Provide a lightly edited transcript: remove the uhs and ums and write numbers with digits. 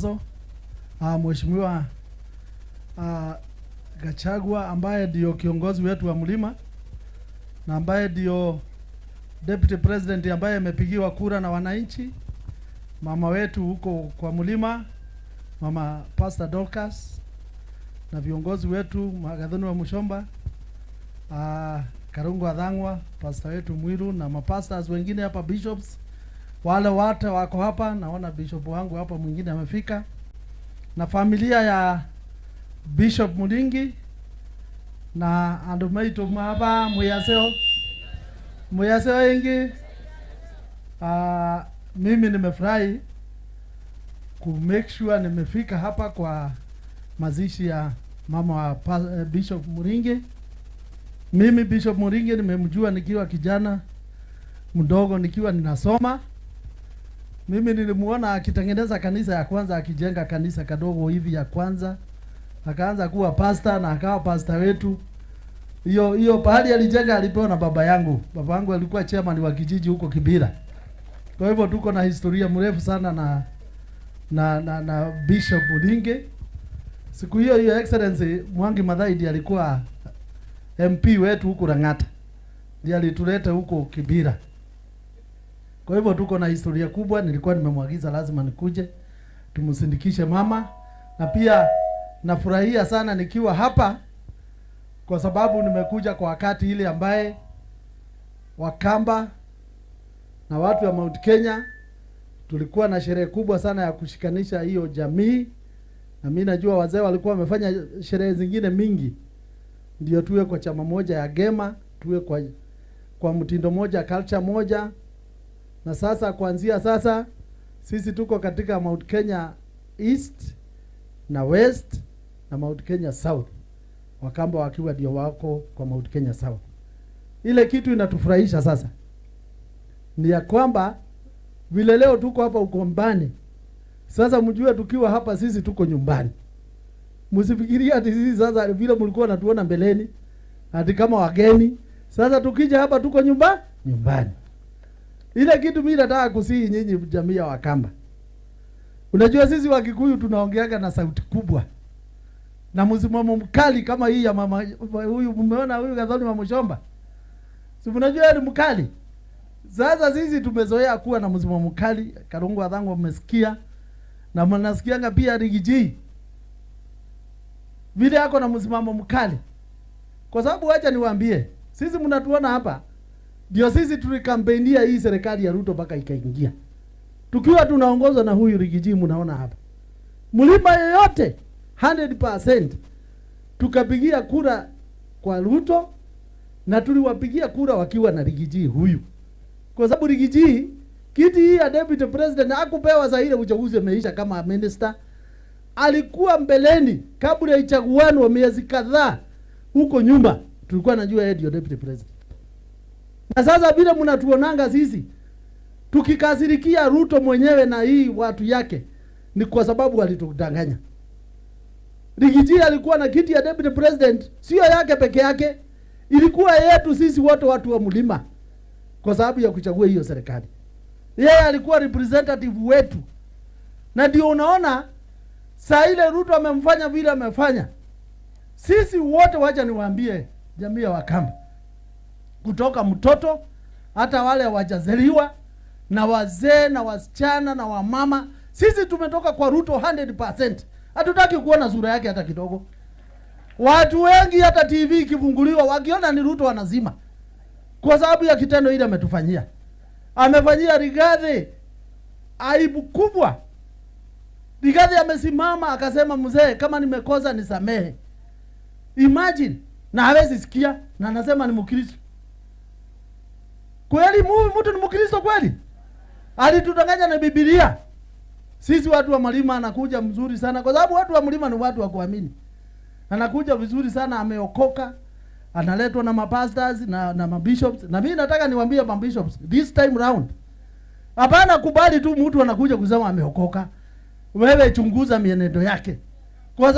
Kalonzo, Mheshimiwa Gachagua ambaye ndio kiongozi wetu wa mlima na ambaye ndio deputy president ambaye amepigiwa kura na wananchi, mama wetu huko kwa mlima, Mama Pastor Dorcas, na viongozi wetu Magathoni wa Mushomba, Karungo Adhangwa, pastor wetu Mwiru na mapastors wengine hapa, bishops wale wote wako hapa. Naona bishop wangu hapa mwingine amefika, na familia ya Bishop Muringi na andu maitu maba muyaseo muyaseo ingi. Mimi nimefurahi ku make sure nimefika hapa kwa mazishi ya mama wa Bishop Muringi. Mimi Bishop Muringi nimemjua nikiwa kijana mdogo, nikiwa ninasoma. Mimi nilimuona akitengeneza kanisa ya kwanza, akijenga kanisa kadogo hivi ya kwanza, akaanza kuwa pastor na akawa pastor wetu. Hiyo hiyo pahali alijenga alipewa na baba yangu. Baba yangu alikuwa chairman wa kijiji huko Kibira. Kwa hivyo tuko na historia mrefu sana na Bishop Muringi. Siku hiyo hiyo Excellency Mwangi Mathai ndiye alikuwa MP wetu huko Lang'ata, ndiye alituleta huko Kibira. Kwa hivyo tuko na historia kubwa. Nilikuwa nimemwagiza lazima nikuje tumsindikishe mama, na pia nafurahia sana nikiwa hapa kwa sababu nimekuja kwa wakati ile ambaye Wakamba na watu wa Mount Kenya tulikuwa na sherehe kubwa sana ya kushikanisha hiyo jamii, na mimi najua wazee walikuwa wamefanya sherehe zingine mingi, ndio tuwe kwa chama moja ya Gema, tuwe kwa mtindo moja, culture moja. Na sasa kuanzia sasa sisi tuko katika Mount Kenya East na West na Mount Kenya South, Wakamba wakiwa ndio wako kwa Mount Kenya South. Ile kitu inatufurahisha sasa ni ya kwamba vile leo tuko hapa Ukambani, sasa mjue tukiwa hapa sisi tuko nyumbani. Msifikirie ati sisi sasa vile mlikuwa natuona mbeleni ati kama wageni. Sasa tukija hapa tuko nyumbani. Ile kitu mimi nataka kusihi nyinyi jamii ya Wakamba. Unajua sisi Wakikuyu tunaongeaga na sauti kubwa na msimamo mkali kama hii ya mama huyu. Mmeona huyu Gathoni wa Mushomba, si mnajua ni mkali. Sasa sisi tumezoea kuwa na msimamo mkali. Karungu Athangu mmesikia na mnasikianga pia Riggy G vile ako na msimamo mkali, kwa sababu wacha niwaambie, sisi mnatuona hapa ndio sisi tulikampenia hii serikali ya Ruto mpaka ikaingia, tukiwa tunaongozwa na huyu Riggy G. Mnaona hapa mlima yoyote 100% tukapigia kura kwa Ruto na tuliwapigia kura wakiwa na Riggy G huyu, kwa sababu Riggy G kiti hii ya deputy president hakupewa saa ile uchaguzi umeisha kama minister. Alikuwa mbeleni kabla ya ichaguano miezi kadhaa huko nyuma, tulikuwa najua yeye ndio deputy president. Na sasa vile mnatuonanga sisi tukikasirikia Ruto mwenyewe na hii watu yake, ni kwa sababu walitudanganya. Riggy G alikuwa na kiti ya deputy president, sio yake peke yake, ilikuwa yetu sisi wote watu wa mlima, kwa sababu ya kuchagua hiyo serikali. Yeye alikuwa representative wetu, na ndio unaona saa ile Ruto amemfanya vile amefanya. Sisi wote, wacha niwaambie jamii ya Wakamba, kutoka mtoto hata wale wajazaliwa na wazee na wasichana na wamama, sisi tumetoka kwa Ruto 100%. Hatutaki kuona sura yake hata kidogo. Watu wengi hata TV ikifunguliwa wakiona ni Ruto wanazima, kwa sababu ya kitendo ile ametufanyia. Amefanyia Rigathi aibu kubwa. Rigathi amesimama akasema, mzee, kama nimekosa nisamehe. Imagine, na hawezi sikia na anasema ni Mkristo. Kweli mtu ni Mkristo kweli? Alitudanganya na Biblia. Sisi watu wa mlima anakuja mzuri sana kwa sababu watu wa mlima ni watu wa kuamini. Anakuja vizuri sana, ameokoka, analetwa na mapastors na mabishops. Na mimi nataka niwaambie mabishops this time round. Hapana kubali tu mtu anakuja kusema ameokoka. Wewe chunguza mienendo yake.